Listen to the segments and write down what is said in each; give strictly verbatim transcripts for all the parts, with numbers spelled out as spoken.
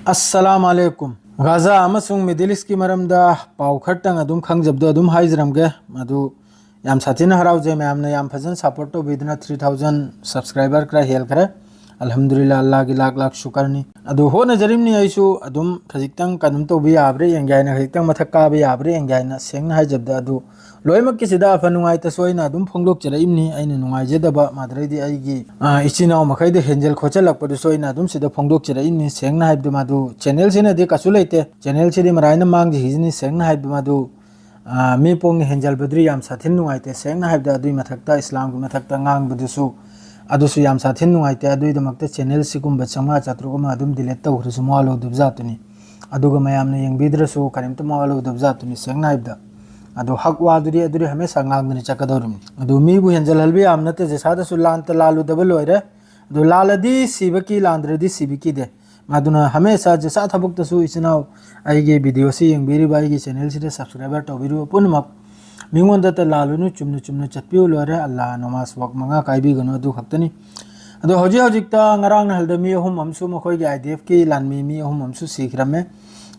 ꯑꯁꯂꯥꯝ ꯑꯂꯩꯀꯨꯝ꯫ ꯒꯥꯖꯥ ꯑꯃꯁꯨꯡ ꯃꯤꯗꯜ ꯏꯁꯀꯤ ꯃꯔꯝꯗ ꯄꯥꯎ ꯈꯔꯇꯪ ꯑꯗꯨꯝ ꯈꯪꯖꯕꯗꯣ ꯑꯗꯨꯝ ꯍꯥꯏꯖꯔꯝꯒꯦ꯫ ꯃꯗꯨ ꯌꯥꯝ ꯁꯥꯊꯤꯅ ꯍꯔꯥꯎꯖꯩ, ꯃꯌꯥꯝꯅ ꯌꯥꯝ ꯐꯖꯅ ꯁꯞꯄꯣꯔꯠ ꯇꯧꯕꯤꯗꯨꯅ ꯊ꯭ꯔꯤ ꯊꯥꯎꯖꯟ ꯁꯕꯁꯀ꯭ꯔꯥꯏꯕꯔ ꯈꯔ ꯍꯦꯜꯈ꯭ꯔꯦ꯫ ꯑꯜꯍꯝꯗꯨꯂꯤꯜꯂꯥ, ꯑꯜꯂꯥꯒꯤ ꯂꯥꯛ ꯂꯥꯛ ꯁꯨꯀꯔꯅꯤ꯫ ꯑꯗꯨ ꯍꯣꯠꯅꯖꯔꯤꯕꯅꯤ ꯑꯩꯁꯨ ꯑꯗꯨꯝ ꯈꯖꯤꯛꯇꯪ ꯀꯩꯅꯣꯝ ꯇꯧꯕ ꯌꯥꯕ꯭ꯔꯥ ꯌꯦꯡꯒꯦ ꯍꯥꯏꯅ, ꯈꯖꯤꯛꯇꯪ ꯃꯊꯛ ꯀꯥꯕ ꯌꯥꯕ꯭ꯔꯥ ꯌꯦꯡꯒꯦ ꯍꯥꯏꯅ, ꯁꯦꯡꯅ ꯍꯥꯏꯖꯕꯗ꯫ ꯑꯗꯨ ꯂꯣꯏꯅꯃꯛꯀꯤꯁꯤꯗ ꯑꯐ ꯅꯨꯡꯉꯥꯏꯇꯁꯨ ꯑꯩꯅ ꯑꯗꯨꯝ ꯐꯣꯡꯗꯣꯛꯆꯔꯛꯏꯕꯅꯤ꯫ ꯑꯩꯅ ꯅꯨꯡꯉꯥꯏꯖꯗꯕ ꯃꯥꯗ꯭ꯔꯩꯗꯤ ꯑꯩꯒꯤ, ꯑ, ꯏꯆꯤꯟ ꯏꯅꯥꯎ ꯃꯈꯩꯗ ꯍꯦꯟꯖꯜ ꯈꯣꯠꯆꯜꯂꯛꯄꯗꯨꯁꯨ ꯑꯩꯅ ꯑꯗꯨꯝ ꯁꯤꯗ ꯐꯣꯡꯗꯣꯛꯆꯔꯛꯏꯕꯅꯤ꯫ ꯁꯦꯡꯅ ꯍꯥꯏꯕꯗ ꯃꯗꯨ ꯆꯦꯅꯦꯜꯁꯤꯅꯗꯤ ꯀꯩꯁꯨ ꯂꯩꯇꯦ꯫ ꯆꯦꯅꯦꯜꯁꯤꯗꯤ ꯃꯔꯥꯏꯅ ꯃꯥꯡꯖꯈꯤꯁꯤꯅꯤ꯫ ꯁꯦꯡꯅ ꯍꯥꯏꯕꯗ ꯃꯗꯨ, ꯑ, ꯃꯤ ꯄꯣꯡꯅ ꯍꯦꯟꯖꯜꯕꯗꯨꯗꯤ ꯌꯥꯝ ꯁꯥꯊꯤꯅ ꯅꯨꯡꯉꯥꯏꯇꯦ꯫ ꯁꯦꯡꯅ ꯍꯥꯏꯕꯗ ꯑꯗꯨꯒꯤ ꯃꯊꯛꯇ ꯏꯁꯂꯥꯝꯒꯤ ꯃꯊꯛꯇ ꯉꯥꯡꯕꯗꯨꯁꯨ, ꯑꯗꯨꯁꯨ ꯌꯥꯝ ꯁꯥꯊꯤꯅ ꯅꯨꯡꯉꯥꯏꯇꯦ꯫ ꯑꯗꯨꯒꯤꯗꯃꯛꯇ ꯆꯦꯅꯦꯜꯁꯤꯒꯨꯝꯕ ꯆꯥꯝꯃꯉꯥ ꯆꯥꯇ꯭ꯔꯨꯛ ꯑꯃ ꯑꯗꯨꯝ ꯗꯤꯂꯦꯠ ꯇꯧꯈ꯭ꯔꯁꯨ ꯃꯋꯥ ꯂꯧꯗꯕ ꯖꯥꯠꯇꯨꯅꯤ꯫ ꯑꯗꯨꯒ ꯃꯌꯥꯝꯅ ꯌꯦꯡꯕꯤꯗ꯭ꯔꯁꯨ ꯀꯔꯤꯝꯇ ꯃꯋꯥ ꯂꯧꯗꯕ ꯖꯥꯠꯇꯨꯅꯤ, ꯁꯦꯡꯅ ꯍꯥꯏꯕꯗ꯫ ꯑꯗꯣ ꯍꯛ ꯋꯥꯗꯨꯗꯤ ꯑꯗꯨꯗꯤ ꯍꯃꯦꯁꯥ ꯉꯥꯡꯗꯅ ꯆꯠꯀꯗꯧꯔꯤꯕꯅꯤ꯫ ꯑꯗꯨ ꯃꯤꯕꯨ ꯍꯦꯟꯖꯜꯍꯜꯕ ꯌꯥꯝ ꯅꯠꯇꯦ, ꯖꯤꯁꯥꯗꯁꯨ ꯂꯥꯟꯇ ꯂꯥꯜꯂꯨꯗꯕ ꯂꯣꯏꯔꯦ꯫ ꯑꯗꯨ ꯂꯥꯜꯂꯗꯤ ꯁꯤꯕ ꯀꯤ, ꯂꯥꯟꯗ꯭ꯔꯗꯤ ꯁꯤꯕ ꯀꯤꯗꯦ꯫ ꯃꯗꯨꯅ ꯍꯃꯦꯁꯥ ꯖꯤꯁꯥ ꯊꯕꯛꯇꯁꯨ ꯏꯆꯤꯟ ꯏꯅꯥꯎ ꯑꯩꯒꯤ ꯚꯤꯗꯤꯑꯣꯁꯤ ꯌꯦꯡꯕꯤꯔꯤꯕ, ꯑꯩꯒꯤ ꯆꯦꯅꯦꯜꯁꯤꯗ ꯁꯕꯁꯀ꯭ꯔꯥꯏꯕꯔ ꯇꯧꯕꯤꯔꯤꯕ ꯄꯨꯝꯅꯃꯛ ꯃꯤꯉꯣꯟꯗꯇ ꯂꯥꯜꯂꯨꯅꯨ, ꯆꯨꯝꯅ ꯆꯨꯝꯅ ꯆꯠꯄꯤꯌꯨ ꯂꯣꯏꯔꯦ꯫ ꯑꯜꯂꯥ ꯅꯃꯥꯖ ꯋꯥꯛ ꯃꯉꯥ ꯀꯥꯏꯕꯤꯒꯅꯨ, ꯑꯗꯨ ꯈꯛꯇꯅꯤ꯫ ꯑꯗꯣ ꯍꯧꯖꯤꯛ ꯍꯧꯖꯤꯛꯇ ꯉꯔꯥꯡ ꯅꯍꯥꯜꯗ ꯃꯤ ꯑꯍꯨꯝ ꯑꯃꯁꯨ, ꯃꯈꯣꯏꯒꯤ ꯑꯥꯏ ꯗꯤ ꯑꯦꯐꯀꯤ ꯂꯥꯟꯃꯤ ꯃꯤ ꯑꯍꯨꯝ ꯑꯃꯁꯨ ꯁꯤꯈ꯭ꯔꯝꯃꯦ꯫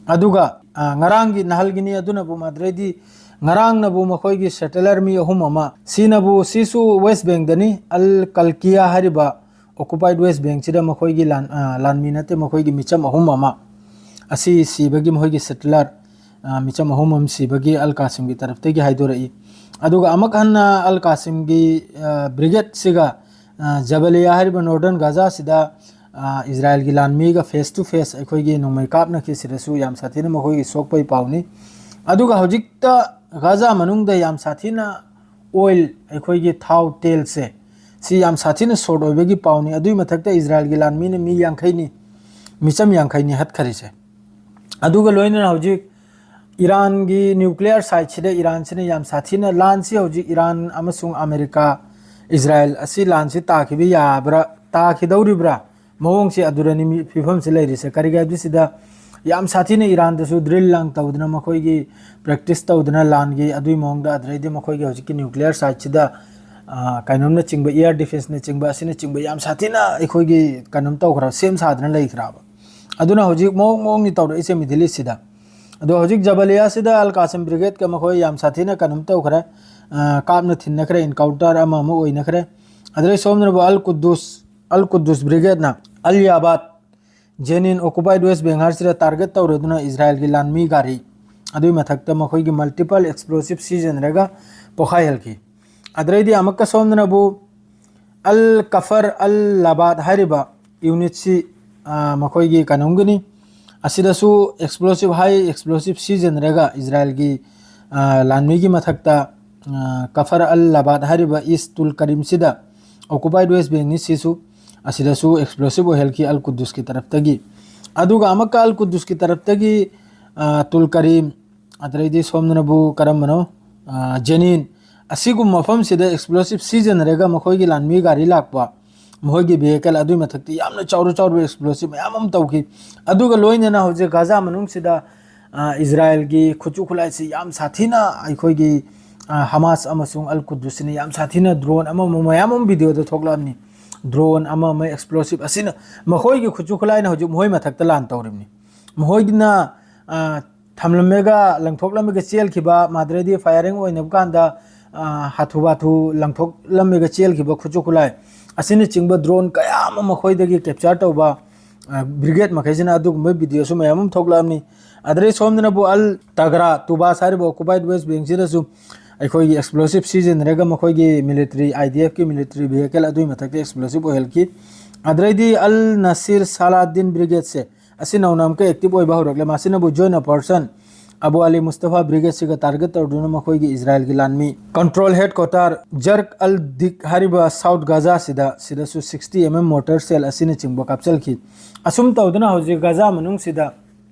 ꯑꯗꯨꯒ, ꯑ, ꯉꯔꯥꯡꯒꯤ ꯅꯍꯥꯜꯒꯤꯅꯤ, ꯑꯗꯨꯅꯕꯨ ꯃꯥꯗ꯭ꯔꯩꯗꯤ ꯉꯔꯥꯡꯅꯕꯨ ꯃꯈꯣꯏꯒꯤ ꯁꯦꯇꯂꯔ ꯃꯤ ꯑꯍꯨꯝ ꯑꯃ ꯁꯤꯅꯕꯨ, ꯁꯤꯁꯨ ꯋꯦꯁ ꯕꯦꯡꯗꯅꯤ, ꯑꯜ ꯀꯜꯀꯤꯌꯥ ꯍꯥꯏꯔꯤꯕ ꯑꯣꯀꯨꯄꯥꯏꯠ ꯋꯦꯁ ꯕꯦꯡꯁꯤꯗ ꯃꯈꯣꯏꯒꯤ ꯂꯥꯟ-, ꯑ, ꯂꯥꯟꯃꯤ ꯅꯠꯇꯦ, ꯃꯈꯣꯏꯒꯤ ꯃꯤꯆꯝ ꯑꯍꯨꯝ ꯑꯃ ꯑꯁꯤ ꯁꯤꯕꯒꯤ, ꯃꯈꯣꯏꯒꯤ ꯁꯦꯇꯂꯔ, ꯑ, ꯃꯤꯆꯝ ꯑꯍꯨꯝ ꯑꯃ ꯁꯤꯕꯒꯤ ꯑꯜ ꯀꯥꯁꯤꯝꯒꯤ ꯇꯔꯐꯇꯒꯤ ꯍꯥꯏꯗꯣꯔꯛꯏ꯫ ꯑꯗꯨꯒ ꯑꯃꯨꯛ ꯍꯟꯅ ꯑꯜ ꯀꯥꯁꯤꯝꯒꯤ, ꯑ, ꯕ꯭ꯔꯤꯒꯦꯗꯁꯤꯒ, ꯑ, ꯖꯕꯂꯤꯌꯥ ꯍꯥꯏꯔꯤꯕ ꯅꯣꯔꯗꯔꯟ ꯒꯥꯖꯥꯁꯤꯗ, ꯑ, ꯏꯖꯔꯥꯏꯜꯒꯤ ꯂꯥꯟꯃꯤꯒ ꯐꯦꯁ ꯇꯨ ꯐꯦꯁ ꯑꯩꯈꯣꯏꯒꯤ ꯅꯣꯡꯃꯩ ꯀꯥꯞꯅꯈꯤꯁꯤꯗꯁꯨ ꯌꯥꯝ ꯁꯥꯊꯤꯅ ꯃꯈꯣꯏꯒꯤ ꯁꯣꯛꯄꯒꯤ ꯄꯥꯎꯅꯤ꯫ ꯑꯗꯨꯒ ꯍꯧꯖꯤꯛꯇ ꯒꯥꯖꯥ ꯃꯅꯨꯡꯗ ꯌꯥꯝ ꯁꯥꯊꯤꯅ ꯑꯣꯏꯜ, ꯑꯩꯈꯣꯏꯒꯤ ꯊꯥꯎ ꯇꯦꯜꯁꯦ, ꯁꯤ ꯌꯥꯝ ꯁꯥꯊꯤꯅ ꯁꯣꯔꯠ ꯑꯣꯏꯕꯒꯤ ꯄꯥꯎꯅꯤ꯫ ꯑꯗꯨꯒꯤ ꯃꯊꯛꯇ ꯏꯖꯔꯥꯏꯜꯒꯤ ꯂꯥꯟꯃꯤꯅ ꯃꯤ ꯌꯥꯡꯈꯩꯅꯤ, ꯃꯤꯆꯝ ꯌꯥꯡꯈꯩꯅꯤ ꯍꯠꯈꯔꯤꯁꯦ꯫ ꯑꯗꯨꯒ ꯂꯣꯏꯅꯅ ꯍꯧꯖꯤꯛ ꯏꯔꯥꯟꯒꯤ ꯅ꯭ꯌꯨꯀ꯭ꯂꯤꯌꯔ ꯁꯥꯏꯠꯁꯤꯗ ꯏꯔꯥꯟꯁꯤꯅ ꯌꯥꯝ ꯁꯥꯊꯤꯅ, ꯂꯥꯟꯁꯤ ꯍꯧꯖꯤꯛ ꯏꯔꯥꯟ ꯑꯃꯁꯨꯡ ꯑꯃꯦꯔꯤꯀꯥ, ꯏꯖꯔꯥꯏꯜ ꯑꯁꯤ ꯂꯥꯟꯁꯤ ꯇꯥꯈꯤꯕ ꯌꯥꯕ꯭ꯔꯥ, ꯇꯥꯈꯤꯗꯧꯔꯤꯕ꯭ꯔꯥ, ꯃꯑꯣꯡꯁꯤ ꯑꯗꯨꯗꯅꯤ ꯃꯤ ꯐꯤꯕꯝꯁꯤ ꯂꯩꯔꯤꯁꯦ꯫ ꯀꯔꯤꯒꯤ ꯍꯥꯏꯕꯗꯤ ꯁꯤꯗ ꯌꯥꯝ ꯁꯥꯊꯤꯅ ꯏꯔꯥꯟꯗꯁꯨ ꯗ꯭ꯔꯤꯜ ꯂꯥꯡ ꯇꯧꯗꯅ, ꯃꯈꯣꯏꯒꯤ ꯄ꯭ꯔꯦꯛꯇꯤꯁ ꯇꯧꯗꯅ ꯂꯥꯟꯒꯤ ꯑꯗꯨꯒꯤ ꯃꯑꯣꯡꯗ, ꯑꯗꯨꯗꯩꯗꯤ ꯃꯈꯣꯏꯒꯤ ꯍꯧꯖꯤꯛꯀꯤ ꯅ꯭ꯌꯨꯀ꯭ꯂꯤꯌꯔ ꯁꯥꯏꯠꯁꯤꯗ, ꯑ, ꯀꯩꯅꯣꯝꯅꯆꯤꯡꯕ, ꯏꯌꯔ ꯗꯤꯐꯦꯟꯁꯅꯆꯤꯡꯕ, ꯑꯁꯤꯅꯆꯤꯡꯕ ꯌꯥꯝ ꯁꯥꯊꯤꯅ ꯑꯩꯈꯣꯏꯒꯤ ꯀꯩꯅꯣꯝ ꯇꯧꯈ꯭ꯔ, ꯁꯦꯝ ꯁꯥꯗꯅ ꯂꯩꯈ꯭ꯔꯕ꯫ ꯑꯗꯨꯅ ꯍꯧꯖꯤꯛ ꯃꯑꯣꯡ ꯃꯑꯣꯡꯅꯤ ꯇꯧꯔꯛꯏꯁꯦ Middle East ꯁꯤꯗ꯫ ꯑꯗꯣ ꯍꯧꯖꯤꯛ ꯖꯕꯂꯤꯌꯥꯁꯤꯗ ꯑꯜ ꯀꯥꯁꯤꯝ ꯕ꯭ꯔꯤꯒꯦꯗꯀ ꯃꯈꯣꯏ ꯌꯥꯝ ꯁꯥꯊꯤꯅ ꯀꯩꯅꯣꯝ ꯇꯧꯈ꯭ꯔꯦ, ꯑ, ꯀꯥꯞꯅ ꯊꯤꯟꯅꯈ꯭ꯔꯦ, encounter ꯑꯃ ꯑꯃ ꯑꯣꯏꯅꯈ꯭ꯔꯦ꯫ ꯑꯗꯨꯗꯩ ꯁꯣꯝꯗꯅꯕꯨ ꯑꯜ ꯀꯨꯗꯨꯁ, ꯑꯜ ꯀꯨꯗꯨꯁ ꯕ꯭ꯔꯤꯒꯦꯗꯅ ꯑꯜ ꯌꯥꯕꯥꯠ, ꯖꯦꯅꯤꯟ occupied West Bank ꯁꯤꯗ target ꯇꯧꯔꯗꯨꯅ ꯏꯖꯔꯥꯏꯜꯒꯤ ꯂꯥꯟꯃꯤ ꯒꯥꯔꯤ, ꯑꯗꯨꯒꯤ ꯃꯊꯛꯇ ꯃꯈꯣꯏꯒꯤ multiple explosive ꯁꯤꯖꯤꯟꯅꯔꯒ ꯄꯣꯈꯥꯏꯍꯜꯈꯤ꯫ ꯑꯗꯨꯗꯩꯗꯤ ꯑꯃꯨꯛꯀ ꯁꯣꯝꯗꯅꯕꯨ ꯑꯜ ꯀꯐꯔ ꯑꯜ ꯂꯕꯥꯠ ꯍꯥꯏꯔꯤꯕ unit ꯁꯤ, ꯑ, ꯃꯈꯣꯏꯒꯤ ꯀꯩꯅꯣꯝꯒꯤꯅꯤ, ꯑꯁꯤꯗꯁꯨ explosive, high explosive ꯁꯤꯖꯤꯟꯅꯔꯒ ꯏꯖꯔꯥꯏꯜꯒꯤ, ꯑ, ꯂꯥꯟꯃꯤꯒꯤ ꯃꯊꯛꯇ, ꯑ, ꯀꯐꯔ ꯑꯜ ꯂꯕꯥꯠ ꯍꯥꯏꯔꯤꯕ ꯏꯁ ꯇꯨꯜ ꯀꯔꯤꯝꯁꯤꯗ, occupied West Bank ꯅꯤ ꯁꯤꯁꯨ, ꯑꯁꯤꯗꯁꯨ explosive ꯑꯣꯏꯍꯜꯈꯤ ꯑꯜ ꯀꯨꯗꯨꯁꯀꯤ ꯇꯔꯞꯇꯒꯤ꯫ ꯑꯗꯨꯒ ꯑꯃꯨꯛꯀ ꯑꯜ ꯀꯨꯗꯨꯁꯀꯤ ꯇꯔꯞꯇꯒꯤ, ꯑ, ꯇꯨꯜ ꯀꯔꯤꯝ, ꯑꯗꯩꯗꯤ ꯁꯣꯝꯗꯅꯕꯨ ꯀꯔꯝꯕꯅꯣ, ꯑ, ꯖꯦꯅꯤꯟ, ꯑꯁꯤꯒꯨꯝꯕ ꯃꯐꯝꯁꯤꯗ explosive ꯁꯤꯖꯤꯟꯅꯔꯒ ꯃꯈꯣꯏꯒꯤ ꯂꯥꯟꯃꯤ ꯒꯥꯔꯤ ꯂꯥꯛꯄ, ꯃꯈꯣꯏꯒꯤ vehicle, ꯑꯗꯨꯒꯤ ꯃꯊꯛꯇ ꯌꯥꯝꯅ ꯆꯥꯎꯔ ꯆꯥꯎꯔꯕ explosive ꯃꯌꯥꯝ ꯑꯃ ꯇꯧꯈꯤ꯫ ꯑꯗꯨꯒ ꯂꯣꯏꯅꯅ ꯍꯧꯖꯤꯛ ꯒꯥꯖꯥ ꯃꯅꯨꯡꯁꯤꯗ, ꯑ, ꯏꯖꯔꯥꯏꯜꯒꯤ ꯈꯨꯠꯁꯨ ꯈꯨꯠꯂꯥꯏꯁꯤ ꯌꯥꯝ ꯁꯥꯊꯤꯅ ꯑꯩꯈꯣꯏꯒꯤ, ꯑ, ꯍꯃꯥꯁ ꯑꯃꯁꯨꯡ ꯑꯜ ꯀꯨꯗꯨꯁꯤꯅ ꯌꯥꯝ ꯁꯥꯊꯤꯅ drone ꯑꯃ ꯑꯃ ꯃꯌꯥꯝ ꯑꯃ video ꯗ ꯊꯣꯛꯂꯛꯑꯕꯅꯤ꯫ Drone ꯑꯃ ꯑꯃ explosive ꯑꯁꯤꯅ ꯃꯈꯣꯏꯒꯤ ꯈꯨꯠꯁꯨ ꯈꯨꯠꯂꯥꯏꯅ ꯍꯧꯖꯤꯛ ꯃꯈꯣꯏ ꯃꯊꯛꯇ ꯂꯥꯟ ꯇꯧꯔꯤꯕꯅꯤ꯫ ꯃꯈꯣꯏꯒꯤꯅ, ꯑ, ꯊꯝꯂꯝꯃꯒ ꯂꯪꯊꯣꯛꯂꯝꯃꯒ ꯆꯦꯜꯈꯤꯕ, ꯃꯥꯗ꯭ꯔꯦꯗꯤ firing ꯑꯣꯏꯅꯕ ꯀꯥꯟꯗ, ꯑ, ꯍꯥꯊꯨ ꯍꯥꯊꯨ ꯂꯪꯊꯣꯛꯂꯝꯃꯒ ꯆꯦꯜꯈꯤꯕ ꯈꯨꯠꯁꯨ ꯈꯨꯠꯂꯥꯏ ꯑꯁꯤꯅꯆꯤꯡꯕ drone ꯀꯌꯥ ꯑꯃ ꯃꯈꯣꯏꯗꯒꯤ capture ꯇꯧꯕ, ꯑ, brigade ꯃꯈꯩꯁꯤꯅ ꯑꯗꯨꯒꯨꯝꯕ video ꯁꯨ ꯃꯌꯥꯝ ꯑꯃ ꯊꯣꯛꯂꯛꯑꯕꯅꯤ꯫ ꯑꯗꯩ ꯁꯣꯝꯗꯅꯕꯨ ꯑꯜ ꯇꯒ꯭ꯔꯥ ꯇꯨꯕꯥꯁ ꯍꯥꯏꯔꯤꯕ occupied West Bank ꯁꯤꯗꯁꯨ ꯑꯩꯈꯣꯏꯒꯤ explosive ꯁꯤꯖꯤꯟꯅꯔꯒ ꯃꯈꯣꯏꯒꯤ military, I D F ꯀꯤ military vehicle ꯑꯗꯨꯒꯤ ꯃꯊꯛꯇ explosive ꯑꯣꯏꯍꯜꯈꯤ꯫ ꯑꯗꯩꯗꯤ ꯑꯜ ꯅꯁꯤꯔ ꯁꯥꯂꯥꯗꯤꯟ brigade ꯁꯦ, ꯑꯁꯤ ꯅꯧꯅ ꯑꯃꯨꯛꯀ active ꯑꯣꯏꯕ ꯍꯧꯔꯛꯂꯦ꯫ ꯃꯁꯤꯅꯕꯨ join operation ꯑꯕꯨ ꯑꯂꯤ ꯃꯨꯁꯇꯐꯥ brigade ꯁꯤꯒ target ꯇꯧꯗꯨꯅ ꯃꯈꯣꯏꯒꯤ ꯏꯖꯔꯥꯏꯜꯒꯤ ꯂꯥꯟꯃꯤ control headquarter ꯖꯔꯛ ꯑꯜ ꯗꯤꯛ ꯍꯥꯏꯔꯤꯕ South Gaza ꯁꯤꯗ, ꯁꯤꯗꯁꯨ sixty M M mortar shell ꯑꯁꯤꯅꯆꯤꯡꯕ ꯀꯥꯞꯆꯜꯈꯤ꯫ ꯑꯁꯨꯝ ꯇꯧꯗꯨꯅ ꯍꯧꯖꯤꯛ ꯒꯥꯖꯥ ꯃꯅꯨꯡꯁꯤꯗ,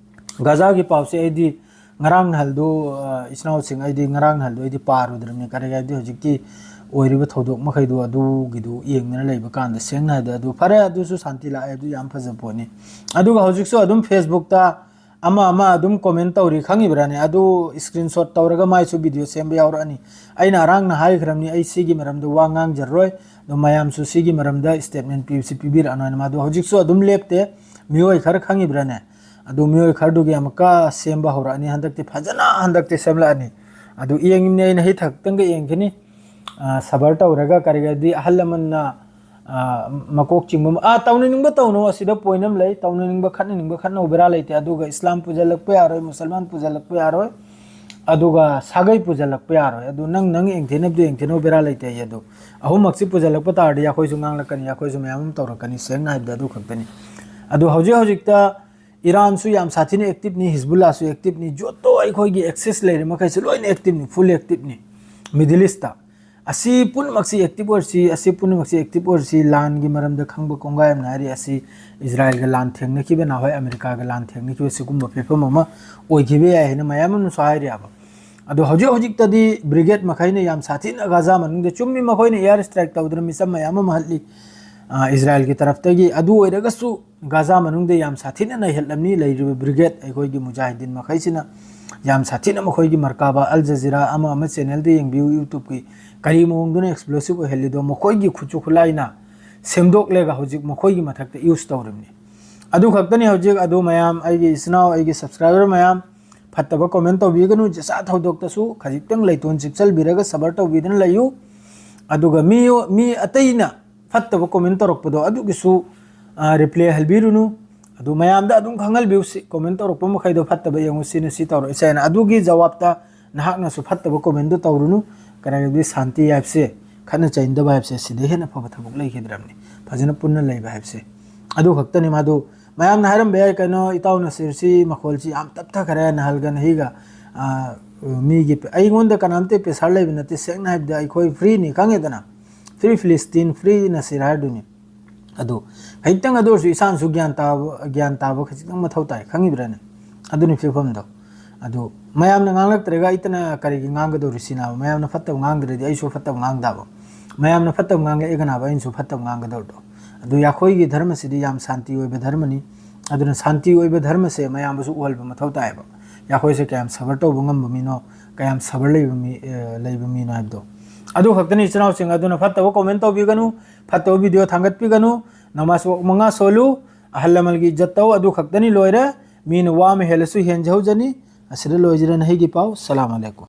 ꯒꯥꯖꯥꯒꯤ ꯄꯥꯎꯁꯦ ꯑꯩꯗꯤ ꯉꯔꯥꯡ ꯅꯍꯥꯟꯗꯨ, ꯑ, ꯏꯆꯤꯟ ꯏꯅꯥꯎꯁꯤꯡ, ꯑꯩꯗꯤ ꯉꯔꯥꯡ ꯅꯍꯥꯟꯗꯨ ꯑꯩꯗꯤ ꯄꯥꯔꯨꯗ꯭ꯔꯕꯅꯤ, ꯀꯔꯤ ꯍꯥꯏꯗꯤ ꯍꯧꯖꯤꯛꯀꯤ ꯑꯣꯏꯔꯤꯕ ꯊꯧꯗꯣꯛ ꯃꯈꯩꯗꯨ ꯑꯗꯨꯒꯤꯗꯨ ꯌꯦꯡꯗꯅ ꯂꯩꯕ ꯀꯥꯟꯗ, ꯁꯦꯡꯅ ꯍꯥꯏꯗꯤ ꯑꯗꯨ ꯐꯔꯦ, ꯑꯗꯨꯁꯨ ꯁꯥꯟꯇꯤ ꯂꯥꯛꯑꯦ, ꯑꯗꯨ ꯌꯥꯝ ꯐꯖꯕ ꯄꯣꯠꯅꯤ꯫ ꯑꯗꯨꯒ ꯍꯧꯖꯤꯛꯁꯨ ꯑꯗꯨꯝ Facebook ꯇ ꯑꯃ ꯑꯃ ꯑꯗꯨꯝ comment ꯇꯧꯔꯤ, ꯈꯪꯉꯤꯕ꯭ꯔꯥꯅꯦ? ꯑꯗꯨ screenshot ꯇꯧꯔꯒ ꯃꯥꯏꯁꯨ video ꯁꯦꯝꯕ ꯌꯥꯎꯔꯛꯑꯅꯤ꯫ ꯑꯩꯅ ꯑꯔꯥꯡꯅ ꯍꯥꯏꯈ꯭ꯔꯕꯅꯤ, ꯑꯩ ꯁꯤꯒꯤ ꯃꯔꯝꯗ ꯋꯥ ꯉꯥꯡꯖꯔꯔꯣꯏ꯫ ꯑꯗꯣ ꯃꯌꯥꯝꯁꯨ ꯁꯤꯒꯤ ꯃꯔꯝꯗ statement ꯄꯤꯕꯁꯤ ꯄꯤꯕꯤꯔꯛꯑꯅꯨ ꯍꯥꯏꯅ꯫ ꯃꯥꯗꯣ ꯍꯧꯖꯤꯛꯁꯨ ꯑꯗꯨꯝ ꯂꯦꯞꯇꯦ꯫ ꯃꯤꯑꯣꯏ ꯈꯔ ꯈꯪꯉꯤꯕ꯭ꯔꯥꯅꯦ? ꯑꯗꯨ ꯃꯤꯑꯣꯏ ꯈꯔꯗꯨꯒꯤ ꯑꯃꯨꯛꯀ ꯁꯦꯝꯕ ꯍꯧꯔꯛꯑꯅꯤ꯫ ꯍꯟꯗꯛꯇꯤ ꯐꯖꯅ ꯍꯟꯗꯛꯇꯤ ꯁꯦꯝꯂꯛꯑꯅꯤ꯫ ꯑꯗꯨ ꯌꯦꯡꯉꯤꯕꯅꯦ ꯑꯩꯅ, ꯍꯤꯊꯛꯇꯪꯒ ꯌꯦꯡꯈꯤꯅꯤ꯫ ꯑ, ꯁꯕꯔ ꯇꯧꯔꯒ ꯀꯔꯤꯒꯗꯤ ꯑꯍꯜ ꯂꯃꯟꯅ, ꯑ, ꯃꯀꯣꯛ ꯆꯤꯡꯕ ꯑꯃ, ꯑ, ꯇꯧꯅꯅꯤꯡꯕ ꯇꯧꯅꯣ, ꯑꯁꯤꯗ ꯄꯣꯏꯟ ꯑꯃ ꯂꯩ, ꯇꯧꯅꯅꯤꯡꯕ ꯈꯠꯅꯅꯤꯡꯕ ꯈꯠꯅꯧ, ꯕꯦꯔꯥ ꯂꯩꯇꯦ꯫ ꯑꯗꯨꯒ ꯏꯁꯂꯥꯝ ꯄꯨꯖꯜꯂꯛꯄ ꯌꯥꯔꯣꯏ, ꯃꯨꯁꯜꯃꯥꯟ ꯄꯨꯖꯜꯂꯛꯄ ꯌꯥꯔꯣꯏ, ꯑꯗꯨꯒ ꯁꯥꯒꯩ ꯄꯨꯖꯜꯂꯛꯄ ꯌꯥꯔꯣꯏ꯫ ꯑꯗꯨ ꯅꯪ ꯅꯪ ꯌꯦꯡꯊꯤꯅꯕꯗꯨ ꯌꯦꯡꯊꯤꯅꯧ, ꯕꯦꯔꯥ ꯂꯩꯇꯦ꯫ ꯑꯩ ꯑꯗꯨ ꯑꯍꯨꯝꯃꯛꯁꯤ ꯄꯨꯖꯜꯂꯛꯄ ꯇꯥꯔꯗꯤ ꯑꯩꯈꯣꯏꯁꯨ ꯉꯥꯡꯂꯛꯀꯅꯤ, ꯑꯩꯈꯣꯏꯁꯨ ꯃꯌꯥꯝ ꯑꯃ ꯇꯧꯔꯛꯀꯅꯤ, ꯁꯦꯡꯅ ꯍꯥꯏꯕꯗ ꯑꯗꯨ ꯈꯛꯇꯅꯤ꯫ ꯑꯗꯨ ꯍꯧꯖꯤꯛ ꯍꯧꯖꯤꯛꯇ ꯏꯔꯥꯟꯁꯨ ꯌꯥꯝ ꯁꯥꯊꯤꯅ ꯑꯦꯛꯇꯤꯞꯅꯤ, ꯍꯤꯖꯕꯨꯜꯂꯥꯁꯨ ꯑꯦꯛꯇꯤꯞꯅꯤ, ꯖꯣꯇꯣ ꯑꯩꯈꯣꯏꯒꯤ ꯑꯦꯛꯁꯦꯁ ꯂꯩꯔꯤꯕ ꯃꯈꯩꯁꯨ ꯂꯣꯏꯅ ꯑꯦꯛꯇꯤꯞꯅꯤ, ꯐꯨꯜ ꯑꯦꯛꯇꯤꯞꯅꯤ꯫ ꯃꯤꯗꯜ ꯏꯁꯇ ꯑꯁꯤ ꯄꯨꯝꯅꯃꯛꯁꯤ ꯑꯦꯛꯇꯤꯞ ꯑꯣꯏꯔꯁꯤ, ꯑꯁꯤ ꯄꯨꯝꯅꯃꯛꯁꯤ ꯑꯦꯛꯇꯤꯞ ꯑꯣꯏꯔꯁꯤ, ꯂꯥꯟꯒꯤ ꯃꯔꯝꯗ ꯈꯪꯕ ꯀꯣꯡꯒꯥꯏ ꯑꯃꯅ ꯍꯥꯏꯔꯤ꯫ ꯑꯁꯤ ꯏꯖꯔꯥꯏꯜꯒ ꯂꯥꯟ ꯊꯦꯡꯅꯈꯤꯕ, ꯅꯍꯥꯟꯋꯥꯏ ꯑꯃꯦꯔꯤꯀꯥꯒ ꯂꯥꯟ ꯊꯦꯡꯅꯈꯤꯕ ꯁꯤꯒꯨꯝꯕ ꯐꯤꯕꯝ ꯑꯃ ꯑꯣꯏꯈꯤꯕ ꯌꯥꯏ ꯍꯥꯏꯅ ꯃꯌꯥꯝ ꯑꯃꯅꯁꯨ ꯍꯥꯏꯔꯤꯑꯕ꯫ ꯑꯗꯣ ꯍꯧꯖꯤꯛ ꯍꯧꯖꯤꯛꯇꯗꯤ ꯕ꯭ꯔꯤꯒꯦꯗ ꯃꯈꯩꯅ ꯌꯥꯝ ꯁꯥꯊꯤꯅ ꯒꯥꯖꯥ ꯃꯅꯨꯡꯗ, ꯆꯨꯝꯃꯤ, ꯃꯈꯣꯏꯅ ꯑꯦꯌꯥꯔ ꯁ꯭ꯇ꯭ꯔꯥꯏꯛ ꯇꯧꯗꯨꯅ ꯃꯤꯆꯝ ꯃꯌꯥꯝ ꯑꯃ ꯍꯠꯂꯤ, ꯑ, ꯏꯖꯔꯥꯏꯜꯒꯤ ꯇꯔꯐꯇꯒꯤ꯫ ꯑꯗꯨ ꯑꯣꯏꯔꯒꯁꯨ ꯒꯥꯖꯥ ꯃꯅꯨꯡꯗ ꯌꯥꯝ ꯁꯥꯊꯤꯅ ꯅꯩꯍꯠꯂꯝꯃꯤ ꯂꯩꯔꯤꯕ ꯕ꯭ꯔꯤꯒꯦꯗ ꯑꯩꯈꯣꯏꯒꯤ ꯃꯨꯖꯥꯍꯤꯗꯤꯟ ꯃꯈꯩꯁꯤꯅ꯫ ꯌꯥꯝ ꯁꯥꯊꯤꯅ ꯃꯈꯣꯏꯒꯤ ꯃꯔꯀꯥꯕꯥ, ꯑꯜ ꯖꯖꯤꯔꯥ ꯑꯃ ꯑꯃ ꯆꯦꯅꯦꯜꯗ ꯌꯦꯡꯕꯤꯌꯨ, YouTubeꯀꯤ, ꯀꯔꯤ ꯃꯑꯣꯡꯗꯅ ꯑꯦꯛꯁꯄ꯭ꯂꯣꯁꯤꯞ ꯑꯣꯏꯍꯜꯂꯤꯗꯣ ꯃꯈꯣꯏꯒꯤ ꯈꯨꯠꯁꯨ ꯈꯨꯠꯂꯥꯏꯅ ꯁꯦꯝꯗꯣꯛꯂꯒ ꯍꯧꯖꯤꯛ ꯃꯈꯣꯏꯒꯤ ꯃꯊꯛꯇ ꯌꯨꯁ ꯇꯧꯔꯤꯕꯅꯤ꯫ ꯑꯗꯨ ꯈꯛꯇꯅꯤ ꯍꯧꯖꯤꯛ꯫ ꯑꯗꯨ ꯃꯌꯥꯝ, ꯑꯩꯒꯤ ꯏꯆꯤꯟ ꯏꯅꯥꯎ, ꯑꯩꯒꯤ ꯁꯕꯁꯀ꯭ꯔꯥꯏꯕꯔ ꯃꯌꯥꯝ, ꯐꯠꯇꯕ ꯀꯣꯃꯦꯟ ꯇꯧꯕꯤꯒꯅꯨ꯫ ꯆꯥꯛꯆꯥ ꯊꯧꯗꯣꯛꯇꯁꯨ ꯈꯖꯤꯛꯇꯪ ꯂꯩꯇꯣꯟ ꯆꯤꯛꯆꯜꯕꯤꯔꯒ ꯁꯕꯔ ꯇꯧꯕꯤꯗꯨꯅ ꯂꯩꯌꯨ꯫ ꯑꯗꯨꯒ ꯃꯤ, ꯃꯤ ꯑꯇꯩꯅ ꯐꯠꯇꯕ ꯀꯣꯃꯦꯟ ꯇꯧꯔꯛꯄꯗꯣ ꯑꯗꯨꯒꯤꯁꯨ, ꯑ, ꯔꯤꯄ꯭ꯂꯥꯏ ꯍꯜꯕꯤꯔꯨꯅꯨ꯫ ꯑꯗꯨ ꯃꯌꯥꯝꯗ ꯑꯗꯨꯝ ꯈꯪꯍꯜꯕꯤꯌꯨ, ꯁꯤ ꯀꯣꯃꯦꯟ ꯇꯧꯔꯛꯄ ꯃꯈꯩꯗꯣ ꯐꯠꯇꯕ ꯌꯦꯡꯉꯨ, ꯁꯤꯅ ꯁꯤ ꯇꯧꯔꯛꯏꯁꯦ ꯍꯥꯏꯅ꯫ ꯑꯗꯨꯒꯤ ꯖꯋꯥꯕꯇ ꯅꯍꯥꯛꯅꯁꯨ ꯐꯠꯇꯕ ꯀꯣꯃꯦꯟꯗꯣ ꯇꯧꯔꯨꯅꯨ꯫ ꯀꯔꯤꯒꯤꯗꯤ ꯁꯥꯟꯇꯤ ꯍꯥꯏꯕꯁꯦ, ꯈꯠꯅ ꯆꯩꯅꯗꯕ ꯍꯥꯏꯕꯁꯦ ꯁꯤꯗꯩ ꯍꯦꯟꯅ ꯐꯕ ꯊꯕꯛ ꯂꯩꯈꯤꯗ꯭ꯔꯕꯅꯤ꯫ ꯐꯖꯅ ꯄꯨꯟꯅ ꯂꯩꯕ ꯍꯥꯏꯕꯁꯦ꯫ ꯑꯗꯨ ꯈꯛꯇꯅꯤ꯫ ꯃꯥꯗꯨ ꯃꯌꯥꯝꯅ ꯍꯥꯏꯔꯝꯕ ꯌꯥꯏ, "ꯀꯩꯅꯣ, ꯏꯇꯥꯎ ꯅꯁꯤꯔꯁꯤ ꯃꯈꯣꯜꯁꯤ ꯌꯥꯝ ꯇꯞꯊꯈꯔꯦ, ꯅꯍꯜꯒ ꯅꯍꯤꯒ, ꯑ, ꯃꯤꯒꯤ ꯄꯦ-," ꯑꯩꯉꯣꯟꯗ ꯀꯅꯥꯝꯇ ꯄ꯭ꯔꯦꯁꯔ ꯂꯩꯕ ꯅꯠꯇꯦ꯫ ꯁꯦꯡꯅ ꯍꯥꯏꯕꯗ ꯑꯩꯈꯣꯏ ꯐ꯭ꯔꯤꯅꯤ, ꯈꯪꯉꯦꯗꯅ? ꯐ꯭ꯔꯤ ꯐꯤꯂꯤꯁꯇꯤꯟ, ꯐ꯭ꯔꯤ ꯅꯁꯤꯔ ꯍꯥꯏꯗꯨꯅꯤ꯫ ꯑꯗꯨ ꯈꯤꯇꯪ, ꯑꯗꯨ ꯑꯣꯏꯔꯁꯨ ꯏꯁꯥꯅꯁꯨ ꯒ꯭ꯌꯥꯟ ꯇꯥꯕ, ꯒ꯭ꯌꯥꯟ ꯇꯥꯕ ꯈꯖꯤꯛꯇꯪ ꯃꯊꯧ ꯇꯥꯏ, ꯈꯪꯉꯤꯕ꯭ꯔꯥꯅꯦ? ꯑꯗꯨꯅꯤ ꯐꯤꯕꯝꯗꯣ꯫ ꯑꯗꯨ ꯃꯌꯥꯝꯅ ꯉꯥꯡꯂꯛꯇ꯭ꯔꯒ ꯑꯩꯇꯅ ꯀꯔꯤꯒꯤ ꯉꯥꯡꯒꯗꯧꯔꯤ ꯁꯤꯅꯕ? ꯃꯌꯥꯝꯅ ꯐꯠꯇꯕ ꯉꯥꯡꯗ꯭ꯔꯗꯤ ꯑꯩꯁꯨ ꯐꯠꯇꯕ ꯉꯥꯡꯗꯕ, ꯃꯌꯥꯝꯅ ꯐꯠꯇꯕ ꯉꯥꯡꯂꯛꯑꯦ ꯀꯅꯥꯕ ꯑꯩꯅꯁꯨ ꯐꯠꯇꯕ ꯉꯥꯡꯒꯗꯧꯔꯤꯗꯣ? ꯑꯗꯨ ꯑꯩꯈꯣꯏꯒꯤ ꯙꯔꯃꯁꯤꯗꯤ ꯌꯥꯝ ꯁꯥꯟꯇꯤ ꯑꯣꯏꯕ ꯙꯔꯃꯅꯤ꯫ ꯑꯗꯨꯅ ꯁꯥꯟꯇꯤ ꯑꯣꯏꯕ ꯙꯔꯃꯁꯦ ꯃꯌꯥꯝꯕꯨꯁꯨ ꯎꯍꯜꯕ ꯃꯊꯧ ꯇꯥꯏꯌꯦꯕ꯫ ꯑꯩꯈꯣꯏꯁꯦ ꯀꯌꯥꯝ ꯁꯕꯔ ꯇꯧꯕ ꯉꯝꯕ ꯃꯤꯅꯣ, ꯀꯌꯥꯝ ꯁꯕꯔ ꯂꯩꯕ ꯃꯤ, ꯑ, ꯂꯩꯕ ꯃꯤꯅꯣ ꯍꯥꯏꯕꯗꯣ꯫ ꯑꯗꯨ ꯈꯛꯇꯅꯤ, ꯏꯆꯤꯟ ꯏꯅꯥꯎꯁꯤꯡ꯫ ꯑꯗꯨꯅ ꯐꯠꯇꯕ ꯀꯣꯃꯦꯟ ꯇꯧꯕꯤꯒꯅꯨ, ꯐꯠꯇꯕ ꯚꯤꯗꯤꯑꯣ ꯊꯥꯡꯒꯠꯄꯤꯒꯅꯨ꯫ ꯅꯃꯥꯖ ꯋꯥꯛ ꯃꯉꯥ ꯁꯣꯜꯂꯨ, ꯑꯍꯜ ꯂꯃꯟꯒꯤ ꯏꯖꯠ ꯇꯧ, ꯑꯗꯨ ꯈꯛꯇꯅꯤ, ꯂꯣꯏꯔꯦ꯫ ꯃꯤꯅ ꯋꯥ ꯑꯃ ꯍꯦꯜꯂꯁꯨ ꯍꯦꯟꯖꯍꯧꯖꯅꯤ꯫ ꯑꯁꯤꯗ ꯂꯣꯏꯖꯔꯦ ꯅꯍꯩꯒꯤ ꯄꯥꯎ꯫ ꯁꯂꯥꯝ ꯑꯂꯩꯀꯨꯝ꯫